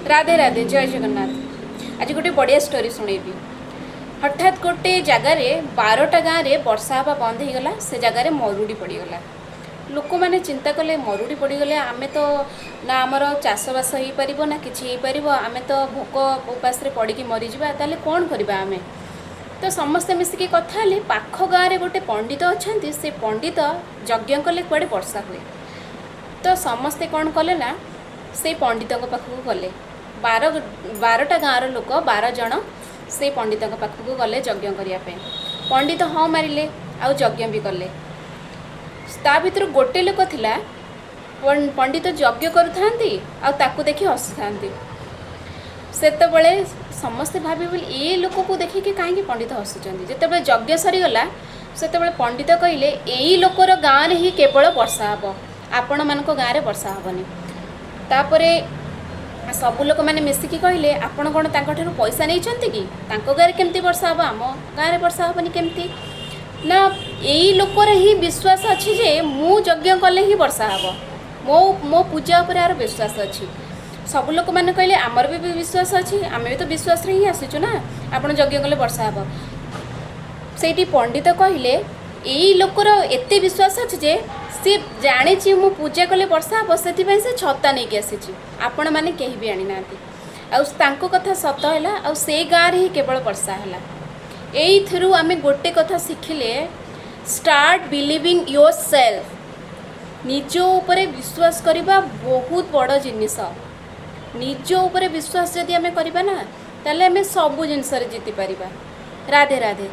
ରାଧେ ରାଧେ, ଜୟ ଜଗନ୍ନାଥ। ଆଜି ଗୋଟେ ବଢ଼ିଆ ଷ୍ଟୋରି ଶୁଣେଇବି। ହଠାତ୍ ଗୋଟେ ଜାଗାରେ, 12ଟା ଗାଁରେ ବର୍ଷା ହେବା ବନ୍ଦ ହେଇଗଲା। ସେ ଜାଗାରେ ମରୁଡ଼ି ପଡ଼ିଗଲା। ଲୋକମାନେ ଚିନ୍ତା କଲେ, ମରୁଡ଼ି ପଡ଼ିଗଲେ ଆମେ ତ ନା ଆମର ଚାଷବାସ ହେଇପାରିବ ନା କିଛି ହେଇପାରିବ, ଆମେ ତ ଭୋକ ଉପାସରେ ପଡ଼ିକି ମରିଯିବା। ତାହେଲେ କ'ଣ କରିବା ଆମେ? ତ ସମସ୍ତେ ମିଶିକି କଥା ହେଲେ, ପାଖ ଗାଁରେ ଗୋଟେ ପଣ୍ଡିତ ଅଛନ୍ତି, ସେ ପଣ୍ଡିତ ଯଜ୍ଞ କଲେ କୁଆଡ଼େ ବର୍ଷା ହୁଏ। ତ ସମସ୍ତେ କ'ଣ କଲେ ନା ସେଇ ପଣ୍ଡିତଙ୍କ ପାଖକୁ ଗଲେ। 12ଟା ଗାଁର ଲୋକ, 12 ଜଣ ସେଇ ପଣ୍ଡିତଙ୍କ ପାଖକୁ ଗଲେ ଯଜ୍ଞ କରିବା ପାଇଁ। ପଣ୍ଡିତ ହଁ ମାରିଲେ ଆଉ ଯଜ୍ଞ ବି କଲେ। ତା ଭିତରୁ ଗୋଟେ ଲୋକ ଥିଲା, ପଣ୍ଡିତ ଯଜ୍ଞ କରୁଥାନ୍ତି ଆଉ ତାକୁ ଦେଖି ହସୁଥାନ୍ତି। ସେତେବେଳେ ସମସ୍ତେ ଭାବିଲେ, ଏ ଲୋକକୁ ଦେଖିକି କାହିଁକି ପଣ୍ଡିତ ହସୁଛନ୍ତି? ଯେତେବେଳେ ଯଜ୍ଞ ସରିଗଲା, ସେତେବେଳେ ପଣ୍ଡିତ କହିଲେ, "ଏଇ ଲୋକର ଗାଁରେ ହିଁ କେବଳ ବର୍ଷା ହେବ, ଆପଣମାନଙ୍କ ଗାଁରେ ବର୍ଷା ହେବନି।" ତାପରେ ସବୁ ଲୋକମାନେ ମିଶିକି କହିଲେ, "ଆପଣ କ'ଣ ତାଙ୍କଠାରୁ ପଇସା ନେଇଛନ୍ତି କି? ତାଙ୍କ ଗାଁରେ କେମିତି ବର୍ଷା ହେବ, ଆମ ଗାଁରେ ବର୍ଷା ହେବନି କେମିତି?" ନା, ଏଇ ଲୋକର ହିଁ ବିଶ୍ୱାସ ଅଛି ଯେ ମୁଁ ଯଜ୍ଞ କଲେ ହିଁ ବର୍ଷା ହେବ। ମୋ ପୂଜା ଉପରେ ଆର ବିଶ୍ୱାସ ଅଛି। ସବୁ ଲୋକମାନେ କହିଲେ, "ଆମର ବି ବିଶ୍ୱାସ ଅଛି, ଆମେ ବି ତ ବିଶ୍ୱାସରେ ହିଁ ଆସିଛୁ ନା, ଆପଣ ଯଜ୍ଞ କଲେ ବର୍ଷା ହେବ।" ସେଇଠି ପଣ୍ଡିତ କହିଲେ, ଏଇ ଲୋକର ଏତେ ବିଶ୍ୱାସ ଅଛି ଯେ ସିଏ ଜାଣିଛି ମୁଁ ପୂଜା କଲେ ବର୍ଷା ହେବ, ସେଥିପାଇଁ ସେ ଛତା ନେଇକି ଆସିଛି। ଆପଣମାନେ କେହି ବି ଆଣିନାହାନ୍ତି। ଆଉ ତାଙ୍କ କଥା ସତ ହେଲା ଆଉ ସେଇ ଗାଁରେ ହିଁ କେବଳ ବର୍ଷା ହେଲା। ଏଇଥିରୁ ଆମେ ଗୋଟେ କଥା ଶିଖିଲେ, start believing yourself. ନିଜ ଉପରେ ବିଶ୍ୱାସ କରିବା ବହୁତ ବଡ଼ ଜିନିଷ। ନିଜ ଉପରେ ବିଶ୍ୱାସ ଯଦି ଆମେ କରିବା ନା, ତାହେଲେ ଆମେ ସବୁ ଜିନିଷରେ ଜିତିପାରିବା। ରାଧେ ରାଧେ।